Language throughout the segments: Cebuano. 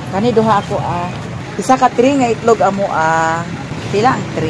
Kani duha ako ah. Isa ka 3 nga itlog amo ah. Pila ang 3?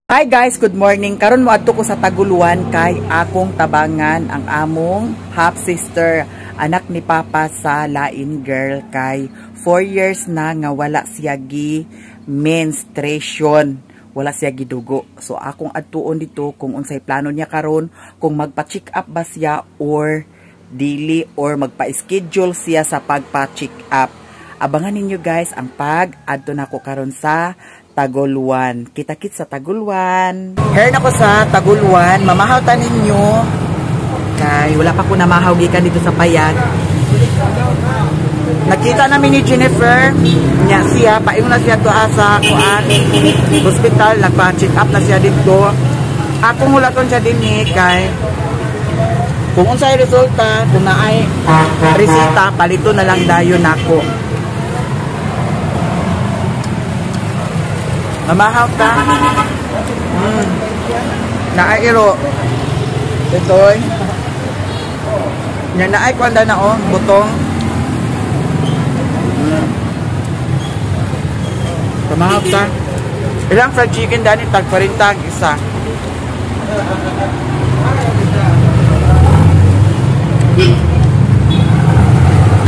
Hi guys, good morning. Karon mo adto ko sa Taguluan kay akong tabangan ang among half sister, anak ni Papa sa lain girl kay 4 years na nga wala siya gi menstruation. Wala siya gidugo. So akong adtuon dito kung unsay plano niya karon, kung magpa-check up ba siya or dili or magpa-schedule siya sa pagpa-check up. Abangan ninyo guys ang pag-adto nako karon sa Taguluan. Kita-kits sa Taguluan. Here na ko sa Taguluan. Mamahaw ta ninyo. Kay wala pa ko namahaw gikan dito sa Payag. Nakita namin ni Jennifer nya siya, paingon na siya to sa kuan hospital, nagpa-check up na siya dito. Akong hulaton siya dinhi kay kung unsay resulta, kung naay resita, palito na lang dayon nako. Mamahaw ta. Naay iro. Itoy. Nya naay kuan na oh, butong. Mamahaw ta. Ilang fried chicken dani tag 40 ang isa.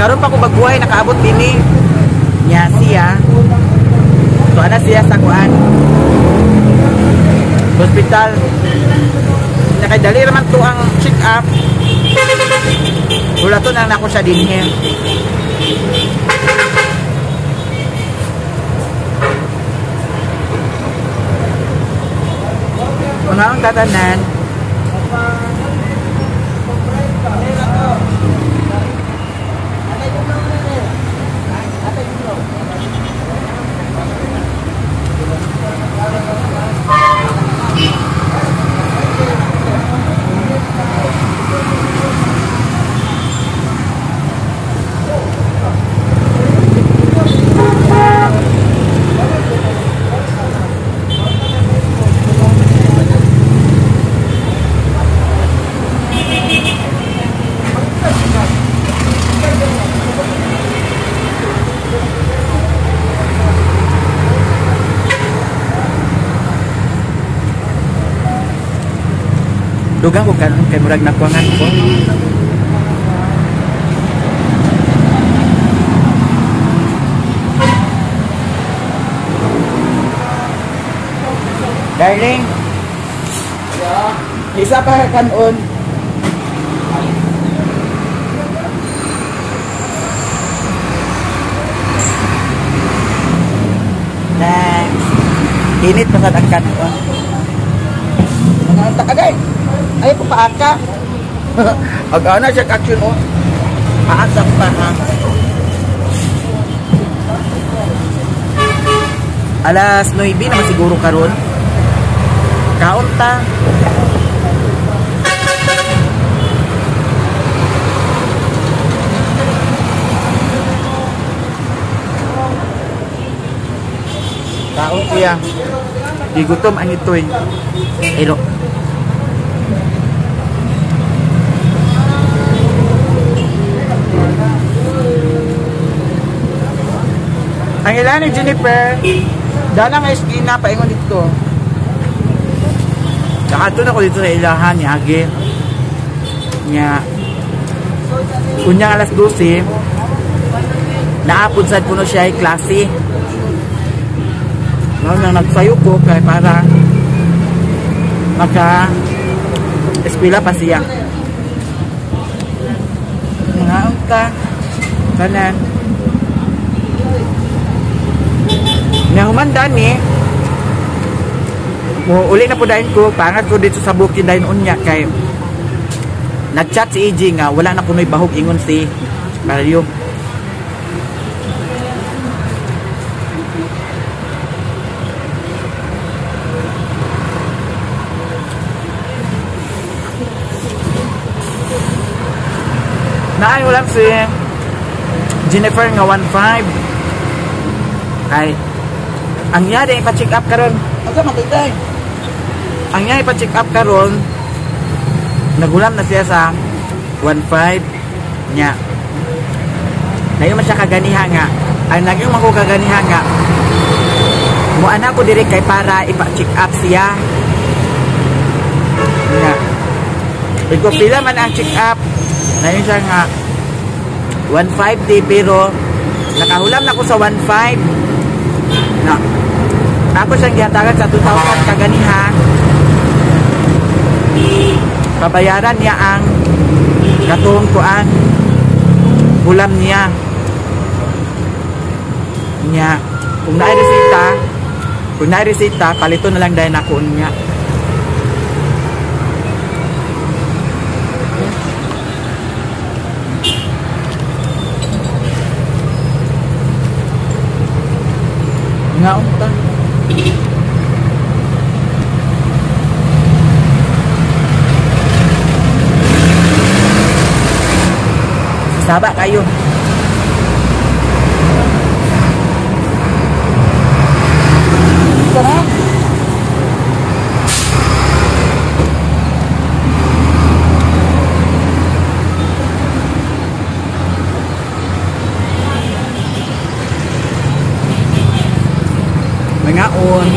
Karon pa ko baguhay nakaabot dinhi. Nya siya. So ana siya sa kuan hospital. Nakadali raman to ang check up. Wala to nang nako siya dinhi. Mga ang tatanan. Dugang ko karon kay murag nakuangan ko. Darling. Yeah. Isa pa ka kanon. Thanks. Init pa sad ang kanon. Mga takagay. Ay, papaaka. Ag-ana siya action oh. Paasa pa ha. Alas 9 naman siguro karon. Kaon ta. Kaon siya. Gigutom ang itoy. Ero. Ang ilan ni Jennifer, dala nga eskina, paingon dito. Nakato na ko dito sa ilahan ni Age. Nga, unyang alas 12, naapod sad puno siya ay klase. No, nang nagsayo ko kay para maka eskwela pa siya. Mga unta, kanan. Nahuman ni mo uli na po dahin ko, pangat ko dito sa bukid dahin unya kay nagchat si EJ nga wala na kunoy bahog ingon si Mario. Naay ulam si Jennifer nga 1.5. Ay ang iya din ipa-check up karon. Asa man tay? Ang iya ipa-check up karon. Nagulam na siya sa 1.5 niya. Nayo man siya kaganiha nga. Ang naging man ko kaganiha nga muana ko diri kay para ipa-check up siya. Nga. Iko pila man ang check up. Nayo siya nga 1.5 di pero nakahulam na ko sa 1.5. Na. Ako siyang gihatagan sa 2,000 kaganiha. Babayaran niya ang katong kuan hulam niya. Niya, kung naay resita, palito na lang dahil ako niya. Nga unta. Saba kayo. Tara. Mangaon.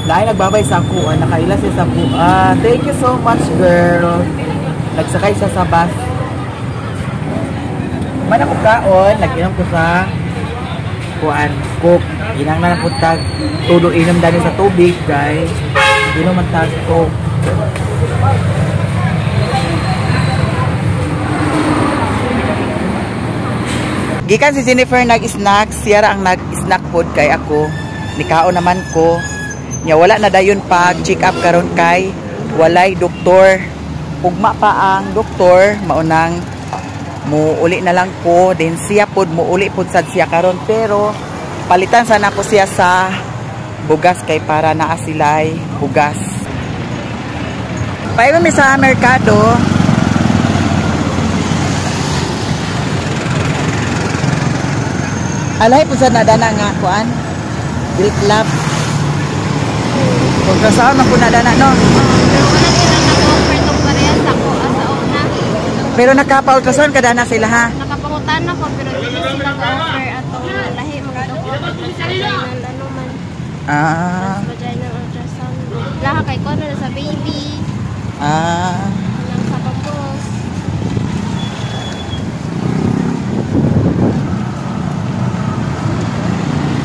Dahil nagbabay sa ako, nakaila siya sa buha. Thank you so much, girl. Nagsakay siya sa bus. Man ako kaon, nag-inom ko sa kuan, coke. Inang na lang tag tulo inom dani sa tubig, guys. Inom man tag coke. Gikan si Jennifer nag-snack, siya ra ang nag-snack food kay ako. Nikaon naman ko. Nya wala na dayon pag check up karon kay walay doktor. Ugma pa ang doktor, maunang muuli na lang ko. Then siya pod muuli pod sad siya karon pero palitan sana ko siya sa bugas kay para naa silay bugas. Paingon mi sa merkado. Alay pod sad na dana nga kuan. Grill Club. Kung kasama man po na dana, no? Pero wala sila nag-offer tong parehas ako sa una. Pero nakapa-ultrasound ka dana sila, ha? Nakapangutan ako pero hindi sila nag-offer atong lahi mga doktor transvaginal ano man. Ah. Transvaginal ultrasound. Laha kay ko na sa baby. Ah. Nang sa pagpos.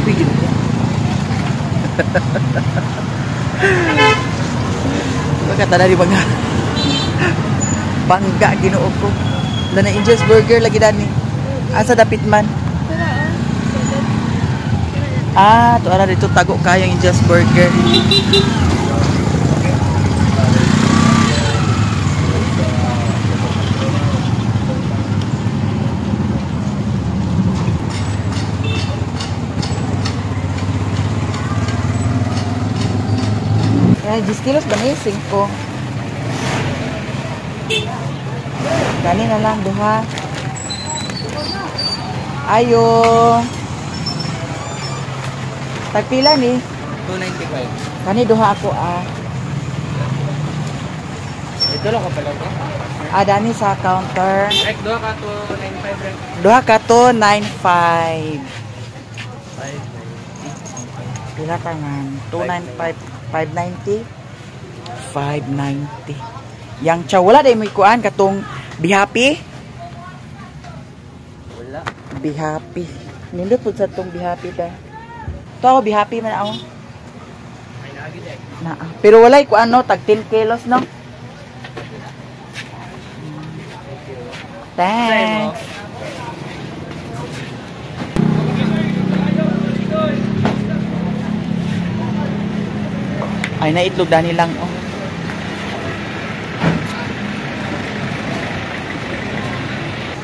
Pigil ko. Pagkatala di bangga. Bangga Ginoo ko. Dana Angel's Burger lagi dani. Asa dapit man? Ah, to ara dito tago kayang Angel's Burger. Ay, 10 kilos ba ni? 5. Gani na lang, duha. Ayo. Tagpila ni? 295. Kani duha ako ah. Ito lang ka pala ko? Ah, dani sa counter. Rek, duha ka 295 rek. Duha ka 295. 590. Pila ka nga? 295. 590? 590. Yang chow, wala dahil may kuan katong be happy? Wala. Be happy. Nindot po sa tong be happy da. To ako be happy man ako. Ay, naagid eh. Na, pero walay kuan no, tag 10 kilos no. Thanks. Ay, naitlog dani lang oh.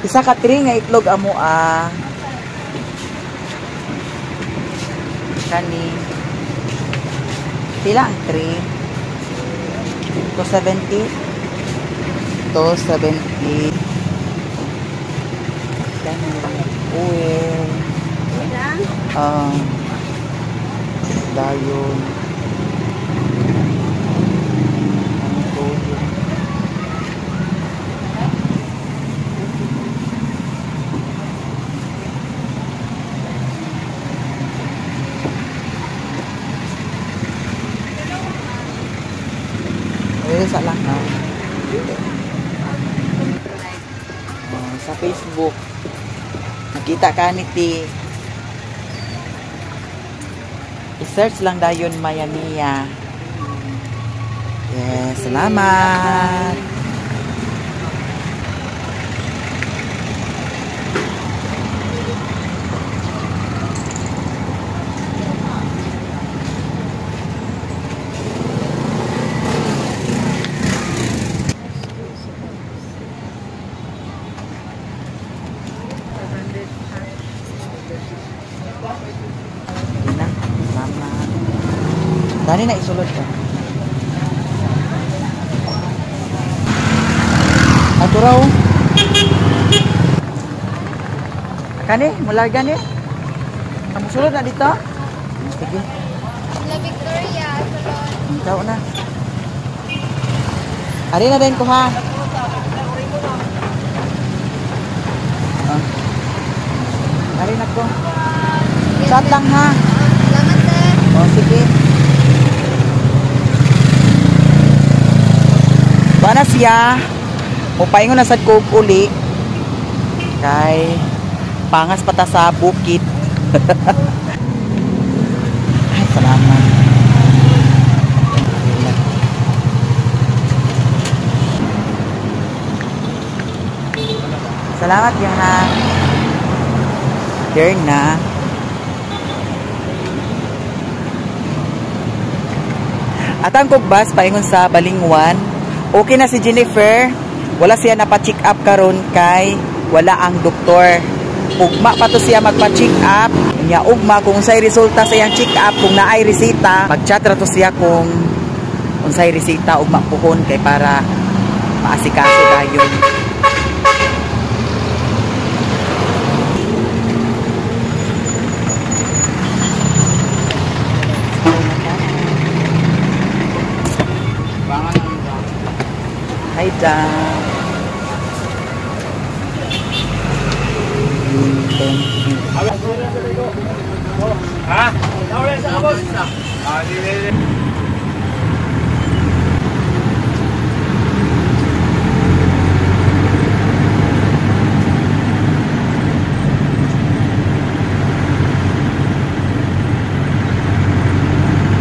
Isa ka three nga itlog amo ah. Kani. Pila ang 3? 270. 270. Kani. Oil. Lang. Ah. Dayon. Ang toyo. Eh, sa lang ha. Oh, sa Facebook. Nakita ka ni Ti. I-search lang dayon Mayania. Yes, salamat. Sige na, salamat. Dali na isulod ka. Ato raw. Kani, mularga ni. Ang sulod na dito. Sige, La Victoria, sulod. ikaw na. Ari na din ko ha. Ah. Ari na ko. Chat lang ha. Salamat, sir. O, sige. Ba na siya. Mupaingon na sad ko og uli. Kay pangas pata sa bukit. Ay, salamat. Salamat yan ha. Here na. At ang bus paingon sa Balingwan. Okay na si Jennifer. Wala siya napa-check up karon kay wala ang doktor. Ugma pa to siya magpa-check up. Nya ugma kung unsay resulta sa iyang check up, kung naay resita, mag-chat ra to siya kung unsay resita ugma puhon kay para maasikaso dayon. Hi, Dan. Thank you. Ha? Ah, di, di, di.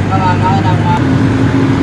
Mga